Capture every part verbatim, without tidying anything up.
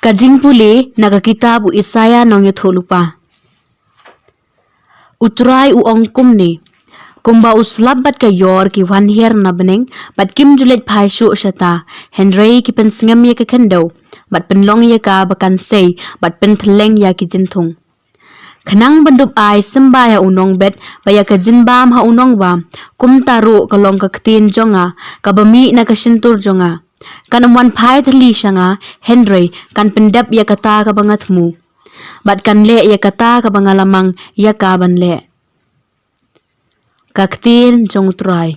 Ka jingpule na ka kitab u Isaïah nongïathuhlypa. U Trai u ong kumne: Kumba u slap bad ka ïor ki wan hiar na bneng, bad kim ju leit phai shuh shata, hynrei ki pynsngem ïa ka khyndew, bad pynlong ïa ka ba kan sei, bad pynthylleng ïa ki jynthung. Khnang ban dup ai symbai ha u nongbet, bad ïa ka jingbam ha u nongwam, kumta ruh ka long ka ktien jong nga, kaba mih na ka shyntur jong nga. Kan ym wan phai thylli sha nga, hynrei kan pyndep ïa kata kaba nga thmu, bad kan leh ïa kata kaba nga la mang ïa ka ban leh. Ka ktien jong u Trai.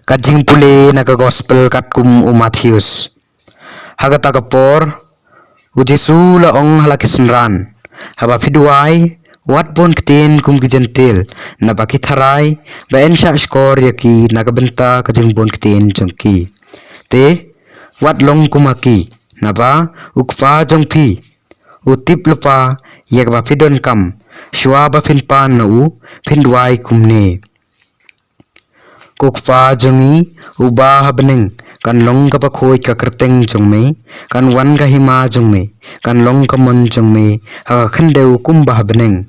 Ka jingpule na ka gospel katkum u Mathaios. Ha kata ka por, u Jisu u la ong ha la ki synran: Haba phi duwai, wat bun ktien kum ki jentil, naba ki tharai ba yn shah shkor ïa ki na ka bynta ka jingbun ktien jong ki. Te wat long kum ha ki, naba u Kpa jong phi u tip lypa ïa kaba phi donkam. Shuwa ba phin pan na u, phin duwai kumne: Ko Kpa jong ngi uba ha bneng, kan long kaba khuid ka kyrteng jong me, kan wan ka hima jong me, kan long ka mon jong me ha ka khyndew kumba ha bneng.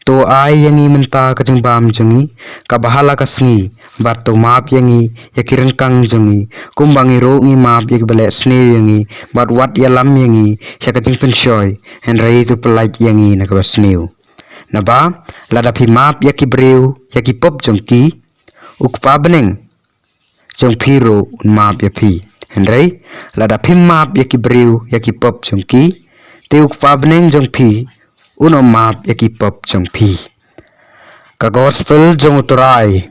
To ai ïa ngi mynta ka jingbam jong ngi kaba ha la ka sngi, bad to map ïa ngi ïa ki ryngkang jong ngi, kumba ngi ruh ngi map ïa kiba leh sniew ïa ngi, bad wat ïalam ïa ngi sha ka jingpynshoi, hynrei to pyllait ïa ngi na kaba sniew. Naba lada phi map ïa ki briew ïa ki pop jong ki, u Kpa bneng jong phi ruh un map ïa phi. Hynrei lada phim map ïa ki briew ïa ki pop jong ki, te u Kpa bneng jong phi un ym map ïa ki pop jong phi. Ka gospel jong u Trai.